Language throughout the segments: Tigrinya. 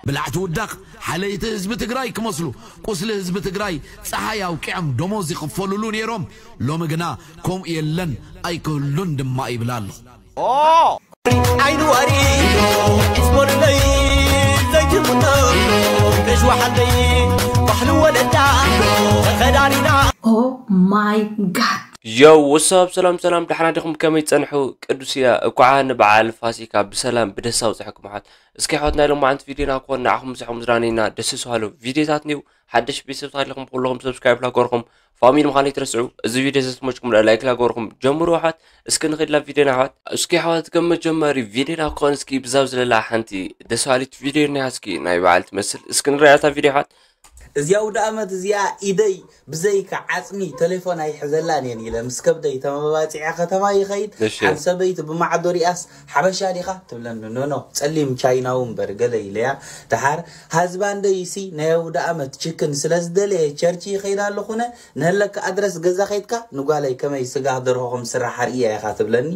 ብላዕቲ ውዳቕ ሓለይቲ ህዝቢ ትግራይ ክመስሉ፣ ቁስሊ ህዝቢ ትግራይ ፀሓይ ኣውቂዖም ደሞዝ ይኽፈልሉ ነይሮም። ሎሚ ግና ከምኡ የለን ኣይክህሉን ድማ ይብል ኣሎ። ዓይኒ ዋሪ ዒስሞልለይ ዘይትምኖ ከሽዋሓለይ ባህሊ ወለዳ ተኸዳዲና Oh my god. ዮው ወሳብ ሰላም ሰላም፣ ደሓና ዲኹም? ከመይ ጸንሑ? ቅዱስ እያ። እኳዓ ንበዓል ፋሲካ ብሰላም ብደስታ ኣውፅሐኩም ኣሕዋት። እስኪ ኣሕዋት ናይ ሎማዓንቲ ቪድዮና ክኾን ንዓኹም ምሳኹም ዝራነይና ደስ ዝሃሉ ቪድዮታት ኒው ሓደሽ ቤተሰብ ታለኹም ኩለኹም ሰብስክራይብ ላገርኩም ፋሚሊ ምዃን ይትረስዑ። እዚ ቪድዮ ዘስመጭኩም ላይክ ላገርኩም ጀምሩ ኣሕዋት። እስኪ ንኽድላ ቪድዮና ኣሕዋት። እስኪ ኣሕዋት ከም መጀመሪ ቪድዮና ክኾን እስኪ ብዛብ ዝለላ ሓንቲ ደስ በሃሊት ቪድዮ እኒሃ እስኪ ናይ በዓል ትመስል። እስኪ ንረኣያ እታ ቪድዮ ኣሕዋት። እዚኣ ውደ ዓመት እዚኣ ኢደይ ብዘይካ ዓፅሚ ቴሌፎን ኣይሕዘላን እየን ኢለ ምስ ከብደይ ተመባፂዐ ከተማ ይኸይድ። እሺ። ሓንቲ ሰበይቲ ብማዕዶ ሪኣስ ሓበሻ ዲኻ ትብለኒ። ኖኖ ጸሊም ቻይናዊ እምበር ገለ ኢለያ። ደሓር ሃዝባንደይሲ ናይ ውደ ዓመት ችክን ስለ ዝደለየ ቸርች ይኸይድ ኣለኹነ ንህለካ ኣድረስ ገዛ ኸይድካ ንጓለይ ከመይ ስጋ ደርሆ ከም ስራሕ ኣርእያ ኢኻ ትብለኒ።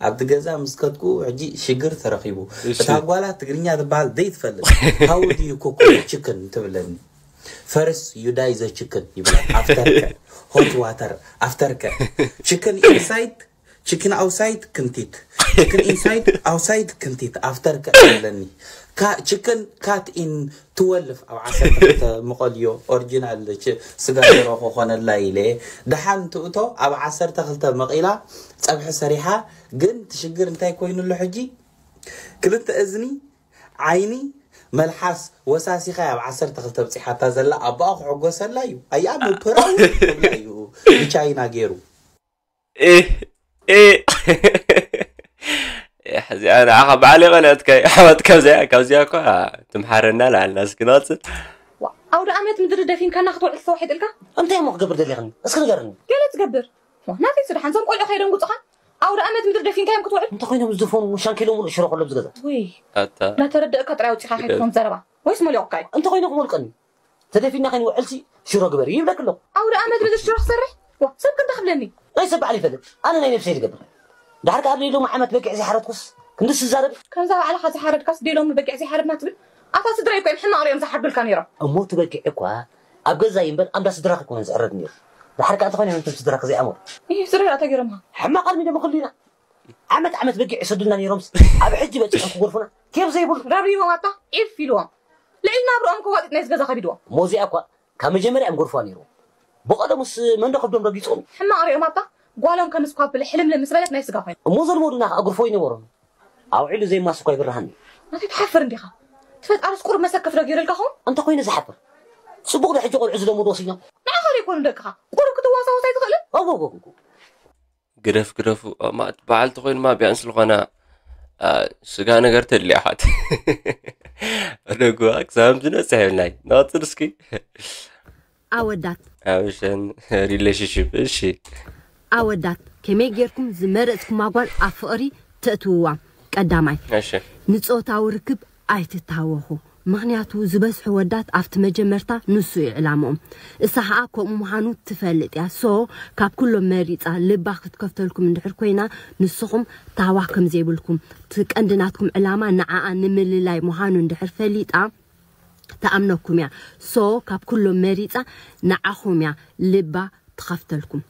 ኣብቲ ገዛ ምስ ከድኩ ሕጂ ሽግር ተረኺቡ። እሺ። እታ ጓላ ትግርኛ ትበሃል ዘይትፈልጥ። How do you cook chicken ትብለኒ። First you dye the chicken ይብላ። After ከ hot water after ከ chicken inside chicken outside ክንቲት chicken inside outside ክንቲት after ከ ትብለኒ። Chicken cut in twelve ኣብ ዓሰርተ ክልተ መቐልዮ ኦሪጂናል ች- ስጋ ደሮ ክኾነላ ኢለ ደሓን ትእቶ ኣብ ዓሰርተ ክልተ መቒላ ፀብሒ ሰሪሓ ግን ትሽግር እንታይ ኮይኑሎ ሕጂ ክልተ እዝኒ ዓይኒ መልሓስ ወሳሲኻ ኣብ ዓሰርተ ክልተ ብፂሓታ ዘላ ኣባኣ ክሕጎሰላ እዩ ኣያ ምፕራው ክብላ እዩ ብቻይና ገይሩ እህ፣ እህ። እዚኣ ንዓኻ በዓል የቐንዐትካ እዩ። ኣሕዋት ካብዚኣ፣ ካብዚኣ እኳ ትምሓረና ላልና እስኪ ንቐፅል። ኣውደ ኣመት ምድሪ ደፊንካና ክትውዕል ተወሒጥልካ? እንታይ እሞ ክገብር ደሊኽኒ? እስኪ ንገርኒ። ገለ ትገብር። ዋ፣ ናተይ ስራሕ፣ እዞም ቆልዑ ከይደንጉፁኻ? ኣውደ ኣመት ምድሪ ደፊንካዮም ክትውዕል? እንተኾይኖም ዝደፈኑ ሻንኪሎ ሙሉእ ሽሮ ከሎ ብዝገዛ። ወይ፣ ኣታ እናተረደእካ ጥራይ ኣውፂኻ ከይትኾን ዘረባ። ወይስ መሊቑካ እዩ? እንተኾይኑ ክመልቀኒ። ተደፊንና ከይንውዕልሲ ሽሮ ግበሪ ይብለክ ኣለኹ። ኣውደ ኣመት ምድሪ ሽሮ ክሰርሕ? ዋ፣ ሰብ ክንዳ ክብለኒ። ናይ ሰብ በዓል ይፈልጥ። ኣነ ናይ ነብሰይ ዝገብር። ድሓር ከኣ ኣብ ሎሚ ዓመት በጊዕ ዘይሓረድኩስ ክንድስ ዝዛረብ። ከምዛ ባዕልኻ ዝሓረድካስ ደሎሚ በጊዕ ዘይሓረድና ትብል? ኣታ ስድራይ እኮ እዮም ሕማቕ ሪኦም ዝሓርዱልካ ነይሮም። እሞ እቲ በጊዕ እኳ ኣብ ገዛይ እምበር ኣብ እንዳ ስድራኺ ኣይኮነን ዝዕረድ ነይሩ። ድሓር ከኣ እንተኾይኑ ነቶም ስድራኺ ዘይኣምሩ። ይህ ስድራይ ኣተገይሮምኻ። ሕማቕ ኣልሚ ደሞ ክህሉና። ዓመት ዓመት በጊዕ ይሰዱልና ነይሮምስ ኣብ ሕጂ በጺሖም ክጎርፉና ኬፍ ዘይብሉ። ረብሪቦም ኣታ ዒፍ ኢልዎም። ልዕሊ ናብርኦም ከዋጢጥ ናይዚ ገዛ ከቢድዎም። እሞ እዚኣ እኳ ካብ መጀመርያ እዮም ጎርፍዋ ነይርዎም። ብቐደሙስ መን ዶ ከብዶም ረጊጾም እዩ። ሕማቕ ሪኦም ኣታ ጓሎም ከምስ ኳ ብለ ሕልምልም ምስ በለት ናይ ስጋ ኮይኑ። እሞ ዘልመዱና ከኣ ጎርፎ ይነበሮም። ኣውዒሉ ዘይማስ እኳ ይብርሃኒ። ናተይ ትሓፍር እንዲኻ። ትፈጣርስ ቁሩብ መሰከፍ ዶ ገይሩልካ ኸውን? እንተ ኮይኑ ዝሓፍር። ጽቡቕ ዶ ሕጂ ቆልዑ ዝለመዱ ወሲኖም። ንዓኻ ዶ ይኮኑ ደቅኻ? ቁሩብ ክትዋሳወስ ኣይትኽእልን? ኣው፣ ኣው፣ ኣው፣ ኣው። ግደፍ ግደፉ። እማ በዓል ተኾይኑማ ቢያንስ ዝኾነ አ፣ ስጋ ነገር ተድልያ ሓት። ደጉዋ ክሳብ ዝነጽሕ የብልናይ። ንቐጽል እስኪ። ኣወዳት ኣብሸን ሪሌሽንሽፕ እሺ። ኣወዳት ከመይ ጌርኩም ዝመረጽኩማ ጓል ኣብ ፍቕሪ ተእትውዋ? ቀዳማይ እሺ። ንጾታዊ ርክብ ኣይትታወኹ፣ ምኽንያቱ ዝበዝሑ ወዳት ኣብቲ መጀመርታ ንሱ እዩ ዕላምኦም። እሳ ኸኣ ከምኡ ምዃኑ ትፈልጥ እያ። ሶ ካብ ኩሎም መሪጻ ልባ ክትከፍተልኩም እንድሕር ኮይና ንስኹም ታህዋኽ ከም ዘይብልኩም፣ እቲ ቀንዲ ናትኩም ዕላማ ንዓኣ ንምልላይ ምዃኑ እንድሕር ፈሊጣ ትኣምነኩም እያ። ሶ ካብ ኩሎም መሪጻ ንዓኹም እያ ልባ ትኸፍተልኩም።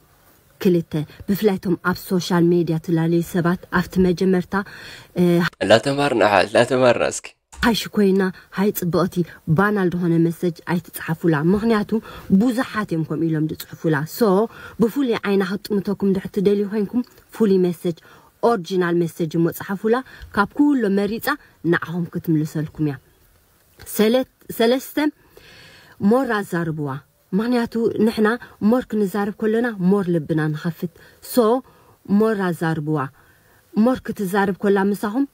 ክልተ ብፍላይ ቶም ኣብ ሶሻል ሜድያ ትላለዩ ሰባት ኣብቲ መጀመርታ ላተማርና ሓ ላተማርና እስኪ ሃይ ሽኮይና ሃይ ጽብቕቲ ባናል ዝኾነ መሰጅ ኣይትጽሓፉላ። ምኽንያቱ ብዙሓት እዮም ከምኡ ኢሎም ዝጽሕፉላ። ሶ ብፍሉይ ዓይና ክትጥምተኩም ድሕር ትደልዩ ኮይንኩም ፍሉይ መሰጅ ኦሪጂናል መሰጅ እሞ ጽሓፉላ። ካብ ኩሎም መሪጻ ንዓኹም ክትምልሰልኩም እያ። ሰለ- ሰለስተ ሞር ኣዛርብዋ። ምኽንያቱ ንሕና ሞር ክንዛረብ ከሎና ሞር ልብና ንኸፍት። ሶ ሞር ኣዛርብዋ። ሞር ክትዛረብ ከላ ምሳኹም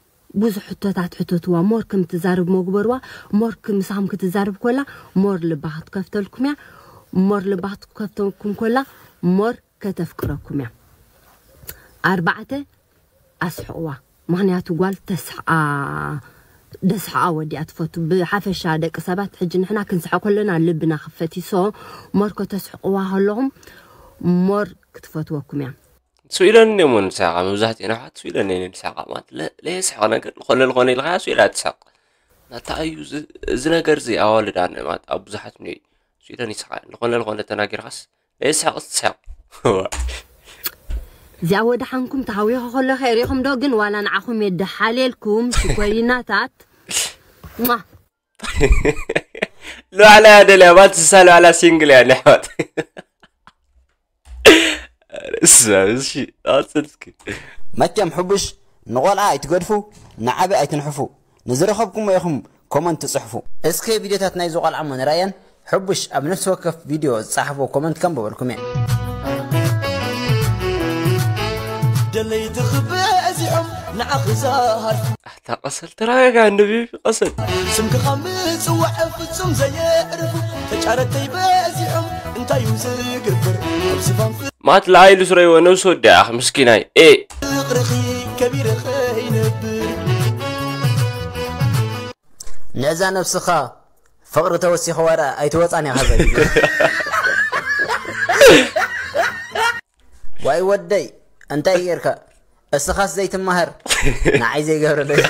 ብዙሕ ሕቶታት ሕተትዋ። ሞር ከም ትዛረብ መግበርዋ። ሞር ክ- ምሳኹም ክትዛረብ ከላ ሞር ልባ ክትከፍተልኩም እያ። ሞር ልባ ክትከፍተልኩም ከላ ሞር ከተፍቅረኩም እያ። ኣርባዕተ ኣስሕቕዋ። ምኽንያቱ ጓል ተስሕቓ ደስሕቓ ወዲኣ ትፈቱ። ብሓፈሻ ደቂ ሰባት ሕጂ ንሕና ክንስሕቕ ከለና ልብና ክፈት እዩ። ሶ ሞር ከተስሕቕዋ ከለኹም ሞር ክትፈትወኩም እያ። ስኢለን እዮም ንስሓቓ። መብዛሕትኡ ናሓት ስኢለን እየን ንስሓቓ። ማለት ለ- ለየስሕቕ ነገር ዝኾነ ዝኾነ ኢልካ ስኢላ ትስሕቕ። ናታ እዩ እዚ ነገር እዚ ኣዋልድ ኣነ ማለት ኣብ ብዙሓት ኒ ስዊደን ይስሓ ዝኾነ ዝኾነ ተናጊርካስ ለይስሕቕ ትስሕቕ እዚኣ ወድሓንኩም ተሃዊኹ ከሎ ከይሪኹም ዶ ግን ዋላ ንዓኹም የደሓልየልኩም ሽኮሪናታት ሉዓላ እያ ደልያ ባት ስሳ ሉዓላ ሲንግል እያ ንሕዋት መቸም ሕቡሽ ንቖልዓ ኣይትገድፉ ንዓቢ ኣይትንሕፉ ንዝረኸብኩሞ ኢኹም ኮመንት ትፅሕፉ። እስከ ቪድዮታት ናይዚ ቆልዓ እሞ ንርኣየን። ሕቡሽ ኣብ ነፍሲ ወከፍ ቪድዮ ዝፀሓፎ ኮመንት ከንብበልኩም እየ። ደለይቲ ክበዚሖም ንዓኺ ዝሃርፉ ኣታ ቀሰል ተረጋጋ እንድቢ ቀሰል ስምኪ ካብ ምፅዋዕ ፍፁም ዘየዕርፉ ተጫረተይ በዚሖም እንታይ እዩ ዝግብር ኣብ ዝፋን ማት ለዓይሉ ስረይዎ ነብሲ ወዲኣ ምስኪናይ ኤ ፍቅርኺ ከቢረ ከይነብር ነዛ ነብስኻ ፍቕሪ ተወሲኽዋ ደኣ ኣይትወጻን ኢኻ ዘጊ ዋይ ወደይ እንታይ ጌርካ እስኻስ ዘይትማሃር ንዓይ ዘይገብረለይ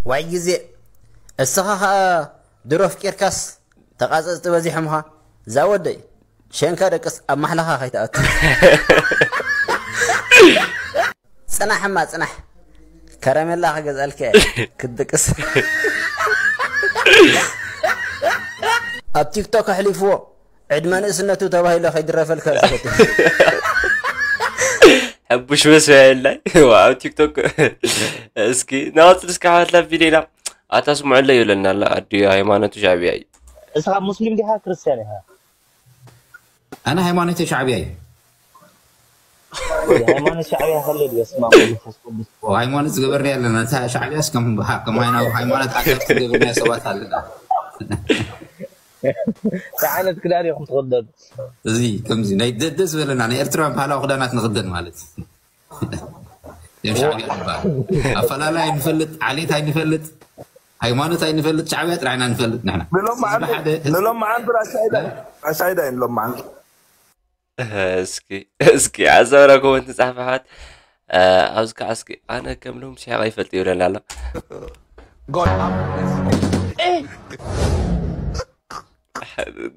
ዋይ ግዜ እስኻ ኸኣ ድሮ ፍቂርካስ ተቓጸጽቲ በዚሖምኻ እዛ ወደይ ሸንካ ደቅስ ኣብ ማሕላኻ ከይትኣቱ ጽናሕማ ጽናሕ ከረሜላ ክገዝኣልካ ክትድቅስ ኣብ ቲክቶክ ኣሕሊፍዎ ዕድመ ንእስነቱ ተባሂሎ ከይድረፈልካ ዝፈቱ ሕቡሽ መስያ የላይ ኣብ ቲክቶክ እስኪ ናወፅድ እስኪ ሓትላ ቪዲዮና ኣታ ስምዑለይ ይብለና ኣሎ ኣዲ ሃይማኖቱ ሻዕብያ እዩ እስኻ ሙስሊም ዲኻ ክርስትያን ኢኻ ኣነ ሃይማኖተይ ሻዕብያ እዩ ሃይማኖት ሻዕብያ ከለ ድዩ ስማ መንፈስ ቅዱስ ሃይማኖት ዝገበርና ኣለና እታ ሻዕብያስ ከም ከም ሃይማኖት ሃይማኖት ዓጋት ዝገበርና ሰባት ኣለና እንታይ ዓይነት ክዳን ኢኹም ትኽደኑ እዚ ከምዚ ናይ ደስ ዝበለና ናይ ኤርትራውያን ባህላዊ ክዳናት ንኽደን ማለት እዮም ሻዕብያ ዝበሃል ኣፈላላይ ኣይንፈልጥ ዓሌት ኣይንፈልጥ ሃይማኖት ኣይንፈልጥ ሻዕብያ ጥራሕና ንፈልጥ ንሕና ንሎም መዓልቲ ራሻይዳ ንሎም መዓልቲ እስኪ እስኪ ኣዛውራ ኮመንት ጻሕፈ ኣሕዋት ኣብዚ ከዓ እስኪ ኣነ ከም ሎም ሲሓቕ ይፈልጥ ይብለና ኣሎ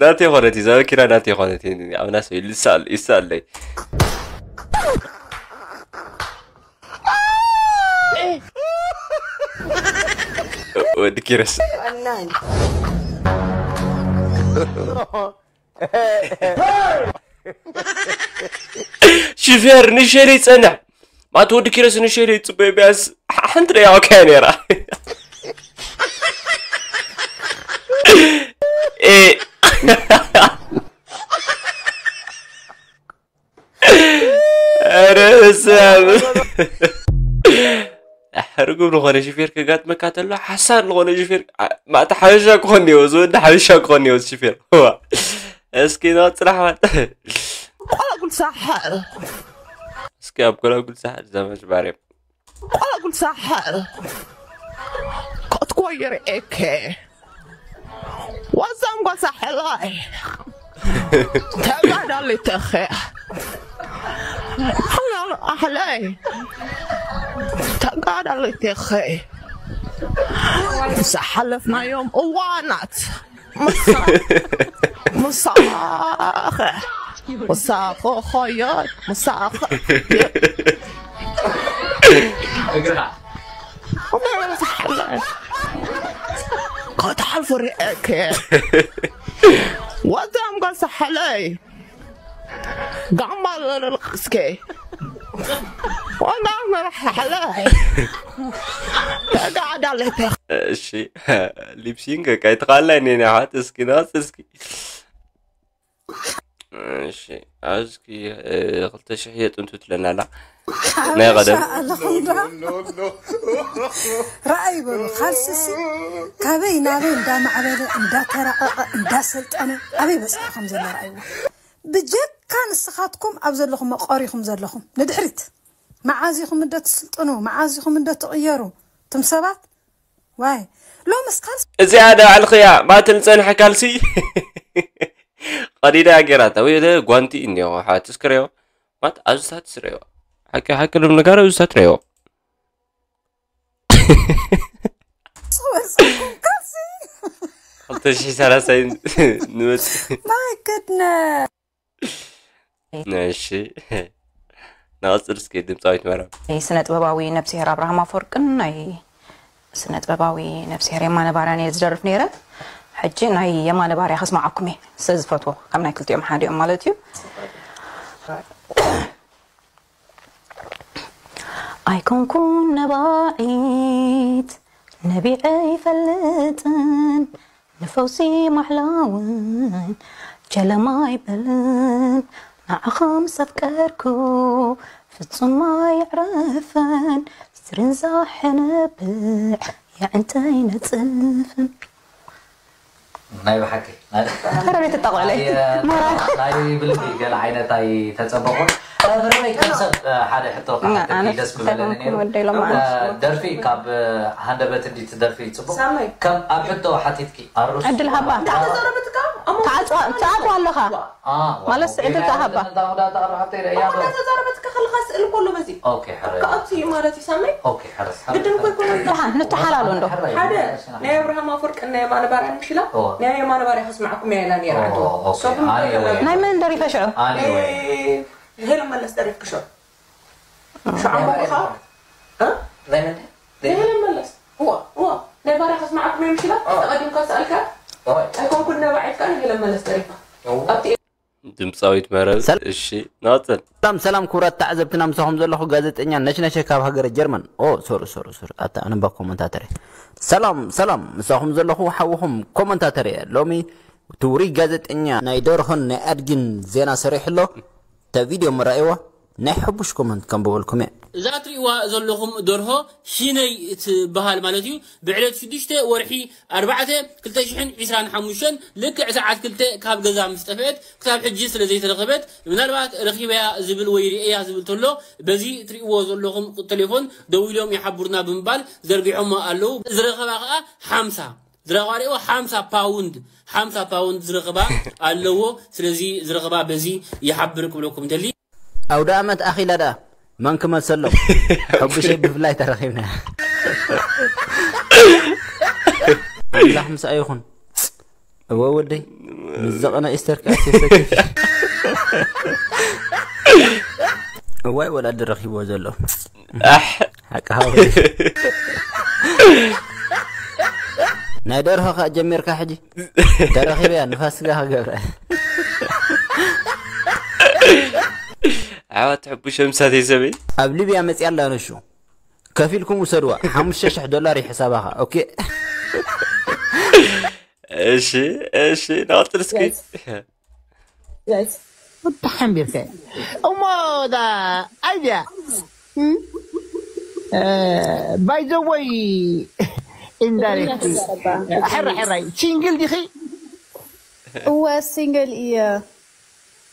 ናተ የኾነት እዩ ዘበኪራ ናተ የኾነት እዩ ኣብና ሰብ ይልሳል ይሳለይ ወዲ ኪረስ ሽፌር ንሸለይ ጸንሕ ማት ወዲ ኪረስ ንሸለይ ጽበይ ቢያንስ ሓንቲ ደቂቃ ከያ ነይራ ርግብ ዝኾነ ሽፌር ከጋጥመካ ተሎ ሓሳር ዝኾነ ሽፌር ማእታ ሓበሻ ክኾን እኒዎ ዝወዲ ሓበሻ ክኾን እኒዎ ሽፌር እስኪ ንቐፅል ኣሕዋት ቆላጉል ሳሕር እስኪ ኣብ ጎላጉል ሳሕር ዘመች ባርዮም ቆላጉል ሳሕር ክትኮይር ኤኬ ወዛም ጓሳ ሕላይ ተጋዳሊት እኸ ኣሕለይ ተጋዳሊት እኸ ዝሓለፍናዮም እዋናት ምሳኸ ምሳኸ ኾየድ ምሳኸ ክትሓልፉ ርኤክ ወዛም ጋሳ ሓለይ ጋማ ለለልክስኬ ወዛም መራሕ ሓለይ ተጋዳለተ እሺ ሊፕሲንግ ከይትኻላይ ኔና ሓት እስኪ ናስ እስኪ እሺ ኣብዚኪ ክልተ ሽሕ የጥንቱ ትለና ኣላ ናይ ቀደም ረኣይ በሉ ካልስሲ ካበይ ናበይ እንዳማዕበለ እንዳተራቐቐ እንዳሰልጠነ ኣበይ በፅሑ ከም ዘሎ ረኣይዎ ብጀካ ንስኻትኩም ኣብ ዘለኹም መቐሪኹም ዘለኹም ንድሕሪት መዓዚኹም እንደ ትስልጥኑ መዓዚኹም እንደ ትቕየሩ ትም ሰባት ዋይ ሎምስ ካልሲ እዚኣ ዳ ኣዕልኽያ ማትል ጸንሐ ካልሲ ቀዲዳ ገይራታ ወይ ጓንቲ እኒኦ ሓትስ ክረዮ ማት ኣብዝታት ስረዮ ሓቂ ሓቂ ሎም ነጋር ኣብዝታት ረዮ ክልተ ሽሕ ሰላሳ ንመጽእ። My goodness። እሺ፣ ንቐጽል እስኪ። ድምፃዊት መረብ። ናይ ስነ ጥበባዊ ነብስሄር ኣብርሃም ኣፈወርቅን ናይ ስነ ጥበባዊ ነብስሄር የማነ ባርያን እየ ዝደርፍ ነይረ። ሕጂ ናይ የማነ ባርያ ከስማዓኩም እየ፣ ስለ ዝፈትዎ፣ ካብ ናይ ክልቲኦም ሓደ እዮም ማለት እዩ። ኣይኮንኩን ነባዒት፣ ነቢዐ ይፈልጥን፣ ንፈውሲ ማሕላ እውን ጀለማ ኣይበልን። ንዓኻ ምስ ኣፍቀርኩ ፍጹም ኣይዕረፍን፣ ስርንዛ ሕንብዕ የዕንተይ ነጽፍን። ናይ ብሓቂ ተረቤት ተጣቆለይ ሞራል ናይ ብልቢ ገለ ዓይነት ኣይተጸበቑን። ብረበይ ከም ሰብ ሓደ ሕቶ ክሓተኪ ደስ ክብለኒ ነይሩ። ደርፊ ካብ ሃንደበት እንዲ ትደርፊ ጽቡቕ። ከም ኣብ ሕቶ ሓቲትኪ ኣሩስ ዕድል ሃባ። ተዓጽዋ ኣለኻ። ማለት ዕድል ተሃባ። ተዛረበትካ ከለኻ ስእል ከሎ በዚ ኦኬ ሕረ ከኣቱ እዩ ማለት እዩ ሳመይ ኦኬ ሕረ ግድን ኮይ ኮነ ንተሓላሎ እንዶ ሓደ ናይ ኣብርሃም ኣፈወርቅን ናይ የማነ ባርያን ምሽ ኢላ ናይ የማነ ባርያ ከስምዓኩም እያ ኢላ ነይራ ዓድዋ ኦኬ ኣነ ወይ ናይ መን ደሪፈ ሽዑ ኣነ ወይ ሄለን መለስ ደሪፍኪ ሽዑ ሽዑ ኣንበብኻ ናይ መን ናይ ሄለን መለስ እዋ እዋ ናይ ባርያ ከስምዓኩም እያ ምሽ ኢላ ተቐዲምካ ሰኣልካ ኣይኮንኩን ነባዒት ከኣ ናይ ሄለን መለስ ደሪፋ ኣብቲ ድምፃዊት መረብ። እሺ ናጽል። ሰላም ሰላም ክቡራት ተዓዘብትና፣ ምሳኹም ዘለኹ ጋዜጠኛ ነሽነሸ ካብ ሃገረ ጀርመን። ኦ ሶሪ ሶሪ ሶሪ፣ ኣታ ኣነ እባ ኮመንታተር እየ። ሰላም ሰላም፣ ምሳኹም ዘለኹ ሓውኹም ኮመንታተር እየ። ሎሚ እቲ ውሩይ ጋዜጠኛ ናይ ደርሆን ናይ ኣድጊን ዜና ሰሪሑ ኣሎ። እታ ቪድዮ ምረኣይዋ፣ ናይ ሕቡሽ ኮመንት ከንብበልኩም እየ። እዛ ትርእይዋ ዘለኹም ደርሆ ሂነይ ትበሃል ማለት እዩ። ብዕለት ሽዱሽተ ወርሒ ኣርባዕተ ክልተ ሽሕን ዕስራን ሓሙሽተን ልክዕ ሰዓት ክልተ ካብ ገዛ ምስ ጠፍአት ክሳብ ሕጂ ስለ ዘይተረኸበት ምናልባት ረኺበያ ዝብል ወይ ርእየያ ዝብል ተሎ በዚ ትርእይዎ ዘለኹም ቁ- ቴሌፎን ደዊሎም ይሓብሩና ብምባል ዘርጊሖሞ ኣለዉ። ዝረኸባ ከኣ ሓምሳ ዝረኸባ ርእይዎ ሓምሳ ፓውንድ ሓምሳ ፓውንድ ዝረኸባ ኣለዎ። ስለዚ ዝረኸባ በዚ ይሓብር ክብለኩም ደሊ። ኣውደ ኣመት ኣኺላ ደኣ መን ክመሰሎም? ሕቡሸይ ብፍላይ ተረኺብና። ኣምላኽ ምሳኣ ይኹን። እወ ወደይ ምስ ዘቐነ ኢስተር ከኣ ሴሰኪ። እዋይ ወላዲ ረኺብዎ ዘሎ። ሓቂ ሃወ። ናይ ደርሆ ከኣ ጀሚርካ ሕጂ። ተረኺበያ ንፋስ ስጋ ክገብረ። ኣሕዋት ሕቡሸ ምሳተይ ሰበይ ኣብ ሊብያ መፅያ ኣላ ነሹ ከፊልኩም ውሰድዋ ሓሙሽተ ሽሕ ዶላር እዩ ሕሳባኻ ኦኬ እሺ እሺ ናወጥር እስኪ ወዲ ሓንቢርከ እሞ ዳ ኣይድያ ባይዘወይ ኢንዳይሬክት ሕራ ሕራይ ሲንግል ዲኺ እወ ሲንግል እየ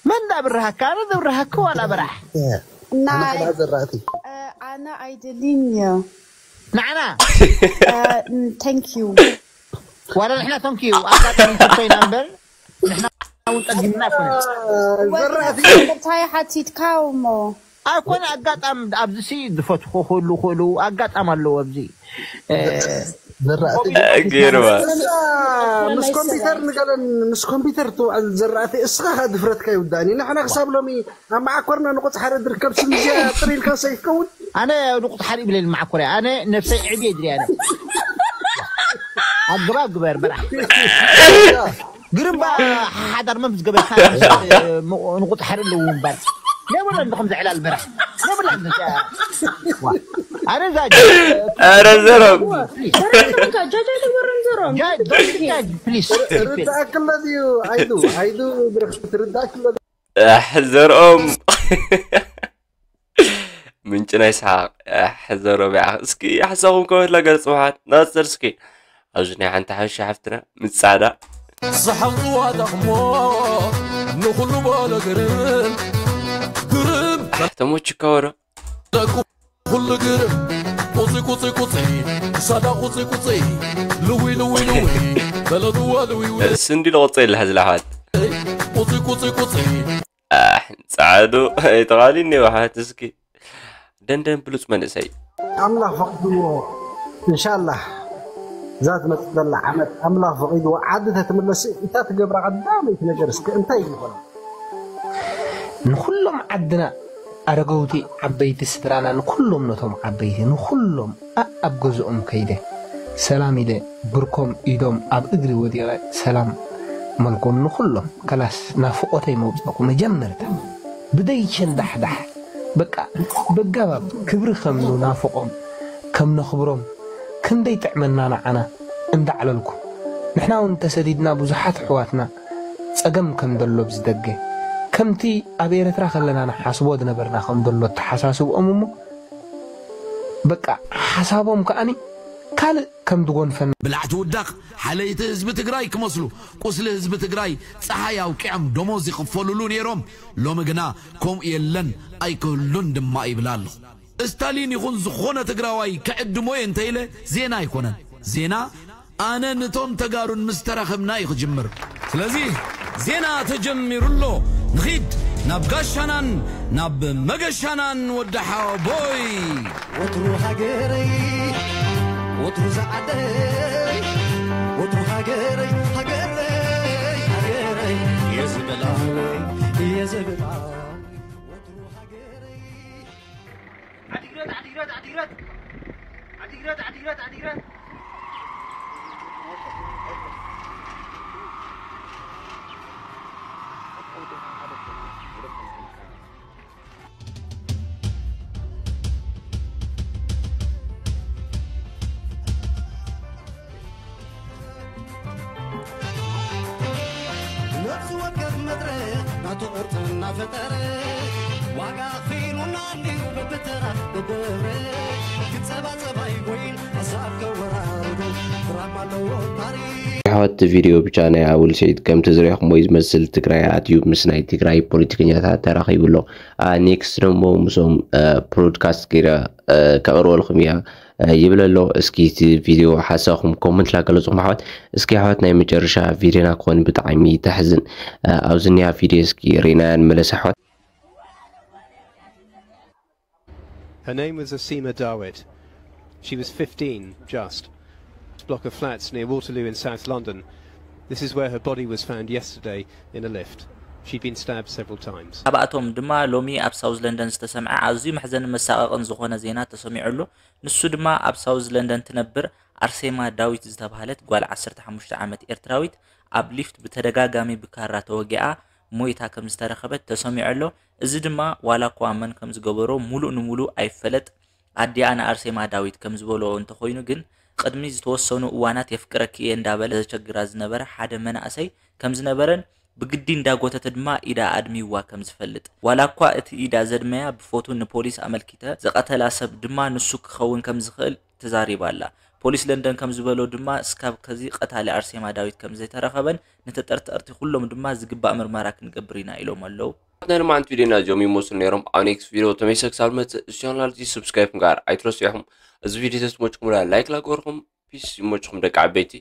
መን ዳ ብርሃካ ኣነ ዘብርሃካ ዋላ በራሕ ናይ ዘራእቲ ኣነ ኣይደልን እየ ንዓና thank you ዋላ ንሕና thank you ኣጋጣሚ ኮይና እምበር ንሕና እውን ጠጊምና ኣይኮነን ዘራእቲ እንታይ ሓቲትካ እሞ ኣይኮነ ኣጋጣሚ ኣብዚ ሲ ዝፈትኹ ክህሉ ክህሉ ኣጋጣሚ ኣለዎ ኣብዚ ዘራእቲ ገይርዋ ምስ ኮምፒውተር ንገለን ምስ ኮምፒውተር ትውዕል ዘራእቲ እስኻ ከ ድፍረትካ ይውዳእኒ ንሕና ክሳብ ሎሚ ኣብ መዓኮርና ንቁፅ ሓደ ድርከብ ስም እዚኣ ጥሪልካ ሰይፍከውን ኣነ ንቁፅ ሓደ ይብለኒ መዓኮርያ ኣነ ነብሰይ ዕብየ ድልያ ኣነ ኣገባብ ግበር በራሕ ግርምባ ሓዳር መምስ ገበርካ ንቁፅ ሓደ ኣለዉ እምበር ነብሎ እንድኹም ዘዕላል በራሕ ነብላ ኣነ ዛጅ ኧረ ዘረብ ጃጃ ተጎረም ዘሮም ፕሊስ ርዳእክለ ድዩ ኣይዱ ኣይዱ ብርክ ትርዳእክለ ኣሕ ዘርኦም ምንጭ ናይ ሰሓቕ ኣሕ ዘርኦም ይዓ እስኪ ሓሳኹም ከመትላ ገርጽ ውሓት ናጽር እስኪ ኣብዚ ናይ ሓንቲ ሓሻ ሓፍትና ምስ ጻዕዳ ዝሓልዋ ዳኽሞ ንኹሉ በሎ ግርም ግርም ኣሕ ተሞችካ ወረ ኩሉ ግርም ቁፂ ቁፂ ቁፂ ሳዳ ቁፂ ቁፂ ልዊ ልዊ ልዊ በለልዋ ልዊ ስንዲ ለቆፀ ይልሓ ዝለሓት ቁፂ ቁፂ ቁፂ ኣሕ ጻዕዱ ኣይተቓሊኒ ውሓት እስኪ ደንደን ብሉፅ መንእሰይ ኣምላኽ ፈቕድዎ እንሻላህ እዛ ትመፅእ ዘላ ዓመት ኣምላኽ ፈቒድዎ ዓዲ ተትምለስ እታ ትገብራ ቀዳመይቲ ነገር እስከ እንታይ ይኾን? ንኹሎም ዓድና ኣረገውቲ ዓበይቲ ስድራና ንኩሎም ነቶም ዓበይቲ ንኩሎም ኣኣብ ገዝኦም ከይደ ሰላም ኢለ ብርኮም ኢዶም ኣብ እግሪ ወዲቐ ሰላም መልኮም ንኩሎም ከላስ ናፍቆተይ መውፃእኩ መጀመርታ ብደይ ሸንዳሕዳሕ በቃ በጋባብ ክብሪ ከም ንናፍቆም ከም ነኽብሮም ክንደይ ጥዕመና ንዓና እንዳዕለልኩ ንሕና እውን ተሰዲድና ብዙሓት ኣሕዋትና ጸገም ከም ዘሎ ብዝደገ ከምቲ ኣብ ኤርትራ ከለና ንሓስቦ ዝነበርና ከም ዘሎ ተሓሳስብኦም እሞ በቃ ሓሳቦም ከኣኒ ካልእ ከም ዝጎንፈና ብላዕቲ ውዳቕ ሓለይቲ ህዝቢ ትግራይ ክመስሉ ቁስሊ ህዝቢ ትግራይ ፀሓይ ኣውቂዖም ደሞዝ ይኽፈሉሉ ነይሮም። ሎሚ ግና ከምኡ የለን ኣይክህሉን ድማ ይብል ኣለኹ። እስታሊን ይኹን ዝኾነ ትግራዋይ ክዕድሞ እየ እንተኢለ ዜና ኣይኮነን። ዜና ኣነ ንቶም ተጋሩን ምስ ተራኸብና እዩ ክጅምር። ስለዚ ዜና ተጀሚሩ ኣሎ። ንኺድ ናብ ጋሻናን ናብ መገሻናን ወዲ ሓቦይ። ወትሩ ሃገረይ ወትሩ ዝዓደይ ወትሩ ሃገረይ ሃገረይ ሃገረይ እየ ዝብላ እየ ዝብላ ወትሩ ሃገረይ ዓዲግራት ዓዲግራት ዓዲግራት ዓዲግራት ዓዲግራት ዓዲግራት ነብሲ ወከፍ መድረኽ ናቱ ቅርጺ እናፈጠረ ዋጋ ኣኽፊሉና እንድዩ በብተራ በብህብረ ክጸባጸብ ኣይጎይን ሓሳብ ከወራርዱ ድራማ ኣለዎ ታሪኽ። የሕዋት ቪድዮ ብቻ ናይ ኣወል ሰዒድ ከምቲ ዝረኣኹምዎ እዩ ዝመስል ትግራይ ኣትዩ ምስ ናይ ትግራይ ፖለቲከኛታት ተራኺቡ ኣሎ። ኔክስት ደሞ ምስኦም ብሮድካስት ገይረ ከቕርበልኩም እያ ይብል ኣሎ። እስኪ እቲ ቪድዮ ሓሳብኩም ኮመንት ላገለፅኹም ኣሕዋት። እስኪ ኣሕዋት ናይ መጨረሻ ቪድዮና ክኾን ብጣዕሚ ተሕዝን። ኣብዚ ኒያ ቪድዮ እስኪ ሪናያ ንመለስ ኣሕዋት። Her name was Asima Dawit. She was fifteen, just. Block of flats near Waterloo in South London. This is where her body was found yesterday in a lift. She'd been stabbed several times. ካብኣቶም ድማ ሎሚ ኣብ ሳውዝ ለንደን ዝተሰምዐ ኣዝዩ መሕዘንን መሳቐቕን ዝኾነ ዜና ተሰሚዑ ኣሎ። ንሱ ድማ ኣብ ሳውዝ ለንደን ትነብር ኣርሴማ ዳዊት ዝተባህለት ጓል ዓሰርተ ሓሙሽተ ዓመት ኤርትራዊት ኣብ ሊፍት ብተደጋጋሚ ብካራ ተወጊኣ ሞይታ ከም ዝተረኸበት ተሰሚዑ ኣሎ። እዚ ድማ ዋላ እኳ መን ከም ዝገበሮ ሙሉእ ንሙሉእ ኣይፈለጥ ኣዲኣ ንኣርሴማ ዳዊት ከም ዝበልኦ እንተኾይኑ ግን ቅድሚ ዝተወሰኑ እዋናት የፍቅረኪ እየ እንዳበለ ዘቸግራ ዝነበረ ሓደ መናእሰይ ከም ዝነበረን ብግዲ እንዳጎተተ ድማ ኢዳ ኣድሚዋ ከም ዝፈልጥ ዋላ እኳ እቲ ኢዳ ዘድመያ ብፎቱ ንፖሊስ ኣመልኪተ ዝቐተላ ሰብ ድማ ንሱ ክኸውን ከም ዝኽእል ተዛሪባ ኣላ። ፖሊስ ለንደን ከም ዝበሎ ድማ እስካብ ከዚ ቀታሊ ኣርሴማ ዳዊት ከም ዘይተረኸበን ንተጠርጠርቲ ኩሎም ድማ ዝግባእ ምርመራ ክንገብር ኢና ኢሎም ኣለዉ። ናይ ሎማዓንቲ ቪድዮና እዚኦም ይመስሉ ነይሮም። ኣብ ኔክስት ቪድዮ ተመልሰ ክሳብ ዝመፅእ እዚ ቻናል እዚ ሰብስክራይብ ምግባር ኣይትረስዑ ኢኹም። እዚ ቪድዮ ተስሞችኩም ላይክ ላገርኩም ፒስ ይመችኹም ደቂ ዓበይቲ።